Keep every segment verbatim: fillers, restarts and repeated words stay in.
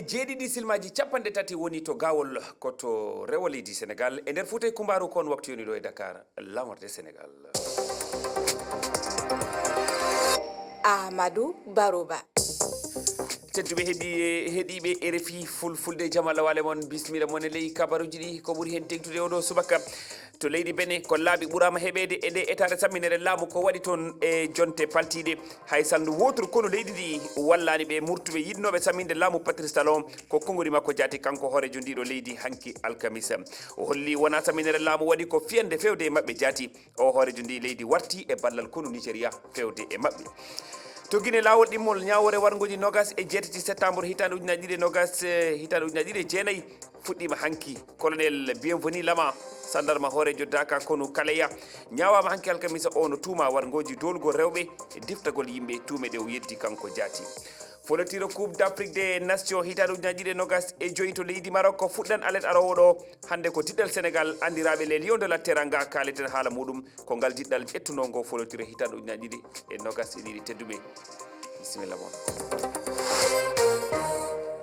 Jeeɗiɗi silmaaji capanɗe tati woni to Gawol, ko to rewo leydi Senegal, e nder Fuuta e Kumbaaru. Ko on waktu yoni ɗo e Dakar, laamorde Senegal. Amadou Barouba. Tedduɓe heɗi-, heɗiiɓe R F I Fulfulde, jam Allah waale mon, bismilla mon e ley kabaruuji ɗi. Ko ɓuri heen teŋtude oo ɗoo subaka, to leydi Benin, ko laabi ɓuraama heɓeede e nde etaare samminere laamu ko waɗi toon e jonte paltiiɗe. Hay salndu wooturu konu leydi ndi wallaani ɓe murtuɓe yiɗnooɓe samminde laamu Patrice Talon, ko konngudi makko jaati kanko hooreejo ndiiɗo leydi hanki alkamisa. O holli wonaa samminere laamu waɗi, ko fiyande feewde e maɓɓe jaati. O hooreejo ndi leydi warti e ballal konu Nigeria feewde e maɓɓe. To Guinée, laawol ɗimmol ñaawoore warngooji noogas e jeetati septembre hitaande ujunaaji ɗiɗi e noogas, eh, hitaande ujunaaji ɗiɗi e jeenayi fuɗɗiima hanki. Colonel Bienvenu Lama, sandarma hooreejo daaka konu Kaleya, ñaawaama hanki alkamisa o no tuumaa warngooji doolugol rewɓe e diftagol yimɓe, tuume ɗe o yeddi kanko jaati. Folotiro Coupe d'Afrique des Nations hitaande ujunaaji ɗiɗi e noogas e joyi to leydi Maroc fuɗɗan alet aroowo ɗo. Hannde ko diɗɗal Senegal, anndiraaɓe les Lions de la Teranga, kaaleten haala muɗum. Ko ngal diɗɗal ƴettunoo ngo folotire hitaande ujunaaji ɗiɗi e noogas e ɗiɗi. Tedduɓe, bisimilla mon.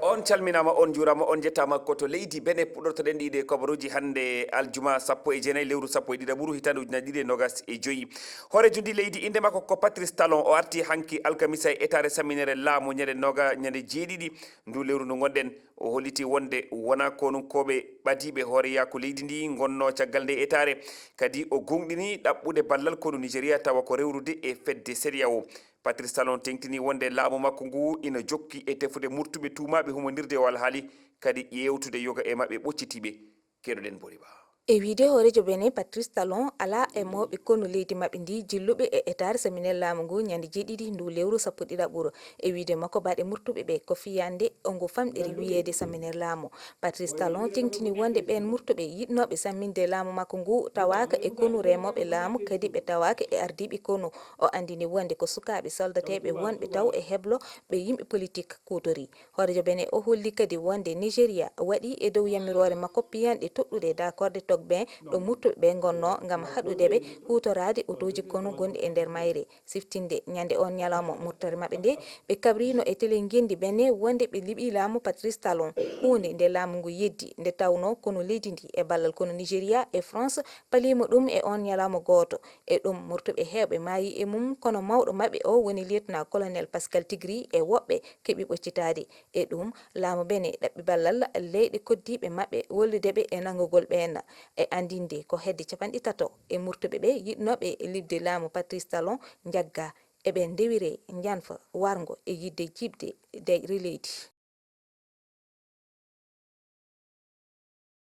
On calminaama, on njuuraama, on njettaama. Ko to leydi Benin puɗɗortoɗen ɗiɗi kabaruuji hannde aljuma sappo e jeenayi lewru sappo e ɗiɗaɓuru hitaande ujunaaji ɗiɗi e noogas e joyi. Hooreejo ndi leydi, innde makko ko Patrice Talon. O arti hanki alkamisa e etaare samminere laamu ñande nooga-, ñande jeeɗiɗi ndu lewru ndu ngonɗen. O holliti wonde wonaa konunkooɓe ɓadiiɓe hooreyaaku leydi ndi ngonnoo caggal nde etaare. Kadi o goongɗini ɗaɓɓude ballal konu Nigeria tawa ko rewrude e fedde CEDEAO. Patrice Talon teŋtini wonde laamu makko ngu ina jokki e tefude murtuɓe tuumaaɓe humondirde o alhaali, kadi ƴeewtude yoga e maɓɓe ɓoccitiiɓe. Keɗoɗen Boriba. E wiyde hooreejo Benin, Patrice Talon, alaa e mawɓe konu leydi maɓɓe ndi jilluɓe e etaare samminere laamu ngu ñande jeeɗiɗi ndu lewru sappo ɗiɗaɓuru. E wiyde makko, baɗe murtuɓe ɓe ko fiyande o ngu famɗiri wiyeede samminere laamu. Patrice Talon teŋtini wonde ɓeen murtuɓe yiɗnooɓe samminde laamu makko ngu tawaaka e konu remooɓe laamu, kadi ɓe tawaaka e ardiiɓe konu. O anndini wonde ko sukaaɓe soldateeɓe wonɓe taw e heblo ɓe yimɓe politik kuutori. Hooreejo Benin o holli kadi wonde Nigeria waɗi e dow yamiroore makko piyanɗe toɗɗuɗe dakorde Togben ɗo murtuɓe ɓe ngonnoo ngam haɗude ɓe huutoraade otooji konu gonɗi e nder mayre. Siftinde ñande on ñalawma murtere maɓɓe nde, ɓe kabrino e tele ngenndi Benin wonde ɓe liɓi laamu Patrice Talon, huunde nde laamu ngu yeddi, nde tawnoo konu leydi ndi e ballal konu Nigeria e France paliima ɗum e on ñalawma gooto. E ɗum, murtuɓe heewɓe maayi e mum, kono mawɗo maɓɓe o woni lieutenant colonel Pascal Tigri e woɓɓe keɓi ɓoccitaade. E ɗum, laamu Benin ɗaɓɓi ballal leyɗe koddiiɓe maɓɓe wallude ɓe e nanngugol ɓeen. E anndinde ko hedde capanɗe tato e murtuɓe ɓe yiɗnooɓe liɓde laamu Patrice Talon njaggaa, eɓe ndewiree njanfa warngo e yiɗde jiiɓde dayri leydi.